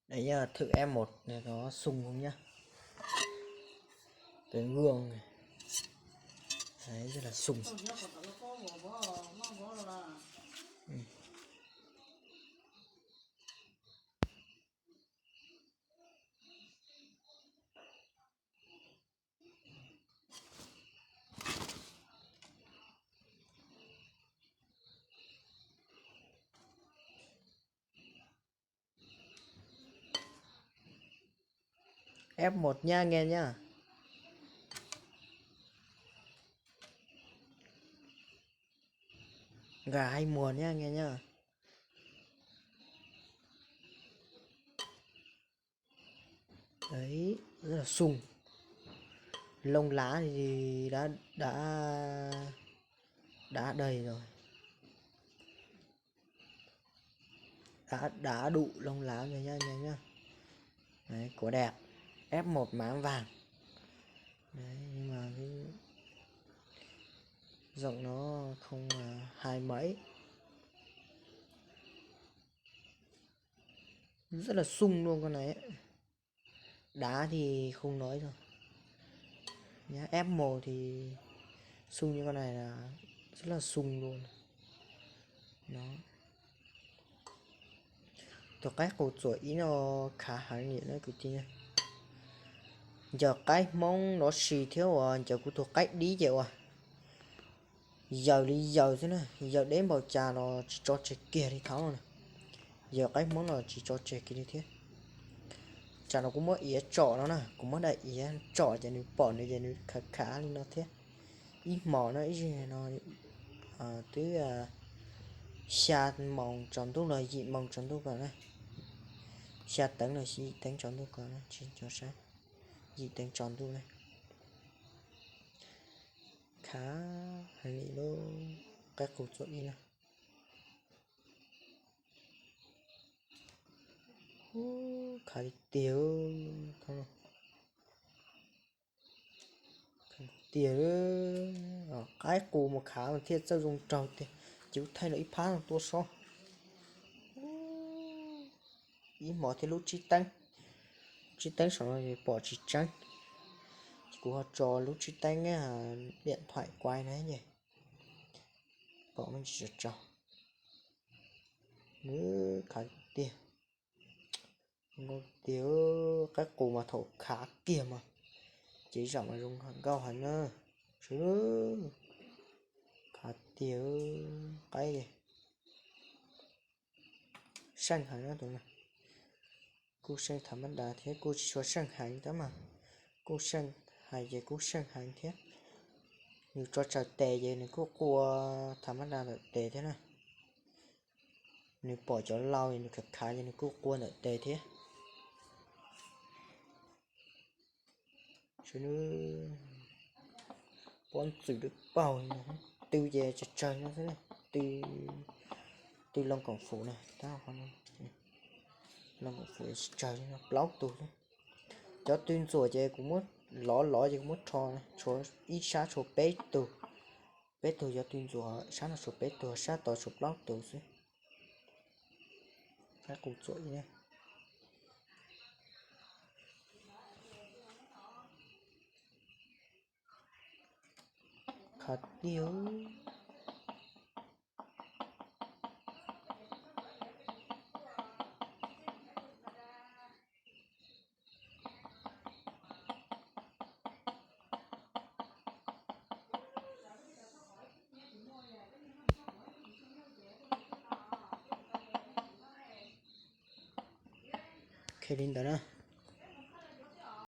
Thử F một này có sung không nhá. Cái gương này. Đấy, rất là sung. F một nha nghe nhá. Gà hay mùa nha nghe nhá. Đấy, rất là sung. Lông lá thì đã đã đã đầy rồi. Đã đã đủ lông lá rồi nha nha nhá. Đấy, của đẹp. F một mã vàng. Đấy, nhưng mà cái giọng nó không à, hay mấy. Rất là sung luôn con này ấy. Đá thì không nói rồi. Nhá, F một thì sung như con này là rất là sung luôn. Đó. Tus qaib qus txuam ib no khav heev li na kwv tij na. Ncaws qaib Hmoob los sis thiab uas ncaws kuv tus qaib dib ces uas yaws li yaws xwb na, yaws deb npaum cas los tsis tso tseg kiag li thaum no na. Yaws qaib Hmoob los tsis tso tseg kiag li thiab. Tsam no kuv muab iav tsom no na, kuv muab daim iav tsom ces nws pom nws ces nws khav khav li no thiab. Ib hmos no ib zig no twb xya moos tsaus ntuj los yim moos tsaus ntuj ko na. Xya teev los yim teev tsaus ntuj ko na, tsis nco sab, yim teev tsaus ntuj na. Khav heev li lub qaib qus txuam ib na. Khav tiag tiag. Tiag, qaib qus mus khav mas thiaj txawj zoo nraug tiag. Ces kuv thaij los ib phab no tuaj sob. Ib hmos thiab lub tsib teeb, tsib teeb saum no pom tsis tseeb. Kuv ho tso lub tsib teeb điện thoại quay na, pom me ntsis tsaus tsaus. Nws khav tiag. Tiag, qaib qus mas thaum khav kiag mas ces zaum mas zoo nkauj heev na. Khav tiag, qaib seej heev na tus no. Kuj seej tham mab das thiab kuj tsis tshua seej heev tab mas kuj seej, hais ces kuj seej heev thiab. Nws tso tsawg tes ces nws kuj qua tham mab das ntawm tes thiab na. Nws pom cov laus es nws khav khav ces nws kuj qua ntawm tes thiab. Pob ntxwm dawb paug, tw ces tsawg tsawg no xwb, tw loo koom fum na, loo koom fum tsawg tsawg no plaub tug xwb. Cov tw ntxuam ces kuv muab lov lov ces kuv muab rho, tshuav ib sab tshuav peb tug, peb tug cov tw ntxuam, sab no tshuav peb tug, sab tod tshuav plaub tug xwb. Qaib qus txuam ib. Khav tiag. Ok, li ntawd na.